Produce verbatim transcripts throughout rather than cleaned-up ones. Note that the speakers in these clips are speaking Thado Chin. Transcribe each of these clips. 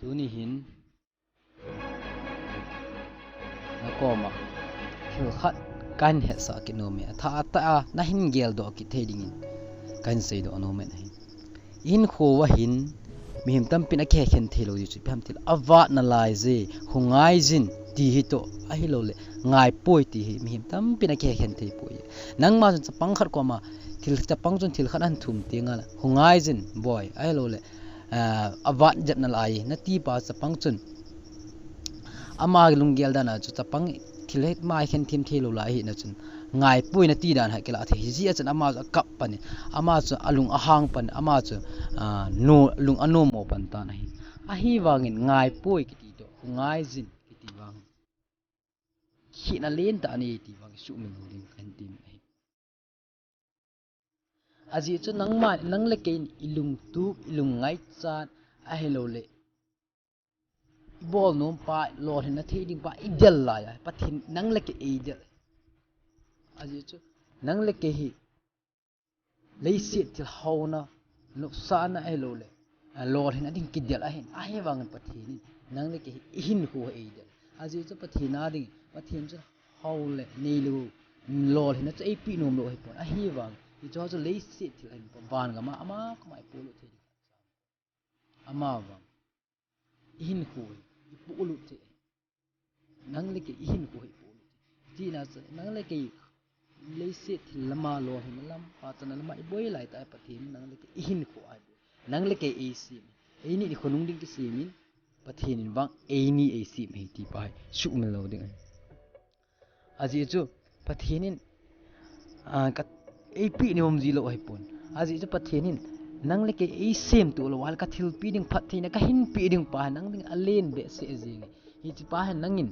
Tuni hin nakoma thil khat kahin hetsah kit nom e. Athah tah a nahin geldoh kit thei dingin kahin seidoh nom e ahi. Ihinkho uva hin mihem tampin akihekhen thei lou jeh chu ipi ham tile, avat nalai je, hung ngai jin ti hitoh, ahilouleh ngaipoi ti hi mihem tampin akihekhen thei poi. Nangma chun chapang khat koma thil, chapang chun thil khat ahin thum tengle, hung ngai jin boi, ahilouleh, ah, avat jep nalai nati pa chapang chun ama lunggel dan a chu chapang thil hi mai khen thim thei lou lai ahina chun, ngaipoi nati dan ha kilah thei. Hijeh a chun ama chu akap pan in, ama chu alung ahang pan in, ama chu, ah, no, lung anom mo pan tan ahi. Ahivangin ngaipoi kiti toh, hung ngai jin kiti vang kihna lentah anei ti vang isuhmil lou ding kahin ti ahi. Ajeh chu nangma, nang le kei in ilungtup, ilung ngaichat, ahilouleh ibol nom pa, lolhinna thei ding pa idel lai a, Pathen nang le kei eidel. Ajeh chu nang le kei hi leiset thil haona, nopsahna ahilouleh, a, lolhinna ding kidel ahin, ahivangin Pathen in nang le kei hi ihinkho hi eidel. Ajeh chu Pathen a ding, Pathen chu hao le neilou, lolhinna chu eipeh nom lou ahipon. Ahivang hicheho chu leiset thil ahin, van gam a ama koma ipolut thei ding. Amavang ihinkho hi ipolut thei. Nang le kei ihinkho hi ipolut thei. Tina chu nang le kei leiset thil lama, lolhinna lam, pachatna lama iboi laitah a Pathen in nang le kei ihinkho a eiboi. Nang le kei eisem. Eini ikhonung ding kisem in, Pathen in vang eini eisem ahi ti pa hi suhmil lou ding ahi. Ajeh chu Pathen in, ah, ka, eipeh nom ji lou ahipon. Ajeh chu Pathen in nang le kei eisemtoh lou a, ka thilpeh ding phattheina kahin peh ding pa hi nang ding alen behseh jenge. Hiche pa hi nangin,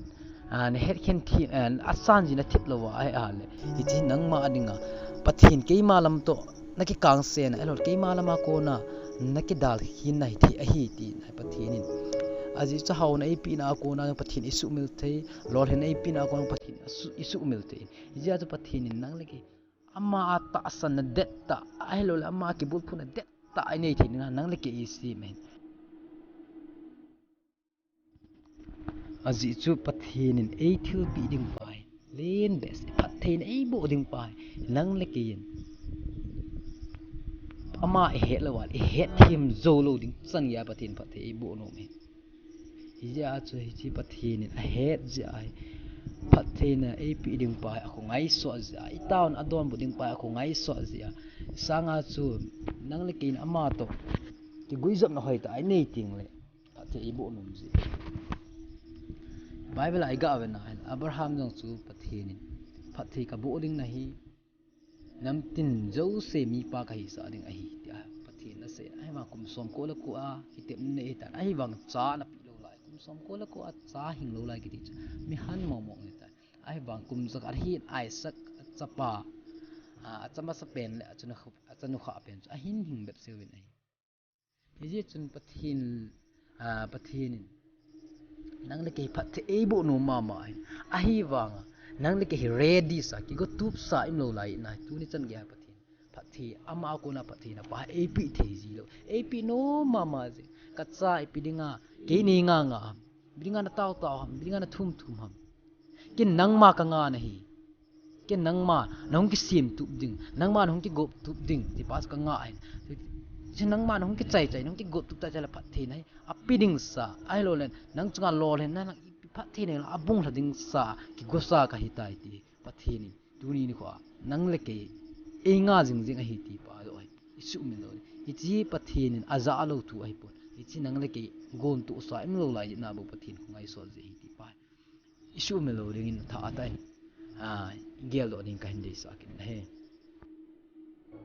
ah, nahet khen thei, ah, asan ji nathip lou a, ahi a le. Hiche nangma a dinga Pathen keima lam toh nakikangsen a, ahilouleh keima lama kona nakidal khin na hithei ahi ti na Pathen in. Ajeh chu haona eipehna a kona Pathen isuhmil thei, lolhinna eipehna a kona Pathen asu-, isuhmil thei. Hijeh a chu Pathen in nang le kei ama a tahsanna dettah, ahilouleh ama kibulphuna dettah inei thei ding a nang le kei eisem ahi. Ajeh chu Pathen in eithilpeh ding pa hi len behseh, phattheina eiboh ding pa hi nang le kei in ama ihet lou a, ihet them jou lou ding chan geiya Pathen phatthei eiboh nom ahi. Hijeh a chu hiche Pathen in ahet jeh a hi phattheina eipeh ding pa hi akhongaisah jeh a, itaona adonbut ding pa hi akhongaisah jeh a, sanga chu nang le kei in ama toh kiguijopna hoitah a inei tengle phatthei eiboh nom ji. Bible a iga vet na hin Abraham jong chu Pathen in phatthei kaboh ding nahi, namtin jouse mipa kahisah ding ahi, tia Pathen in asei. Ahivang kum somko le ko a kitepna nei tan, ahivang cha napeh lou lai, kum somko le ko a cha hing lou lai kiti chu mi han mong mong ahitan. Ahivang kum jakhat hin Isaac achapa, a, acha masapen le achanu, achanu khapen chu ahin hing behseh uvin ahi. Hijeh chun Pathen, ah, Pathen in nang le kei hi phatthei eiboh nom mama ahi. Ahivanga nang le kei hi ready sa, kigotup sa ium lou lai na, tuni chan geiya Pathen phatthei, ama a kona phattheina pa eipeh thei ji lou. Eipeh nom mama jing. Kacha ipi dinga kei nei nga nga ham, ipi dinga natao tao ham, ipi dinga nathum thum ham. Ken nangma kanga nahi. Ken nangma nahung kisemtup ding, nangma nahung kigoptup ding ti pa chu kanga ahin. Hiche nangma nahung kichai chai, nahung kigoptup chai chai le phattheina hi ape ding sa, ahilouleh nang chunga lolhinna, nang ipi phattheina abung lha ding sa, kigosa kahitai ti Pathen in tuni nikho a nang le kei einga jing jing ahi ti pa joh ahi. Isuhmil lou ding. Hiche Pathen in ajah lou thu ahipon. Hiche nang le kei gontoh sa ium lou lai jeh a bou Pathen khongaisah jeh ahi ti pa isuhmil lou dingin athah tah in, ah, igeldoh ding kahin deisah kit in ahi.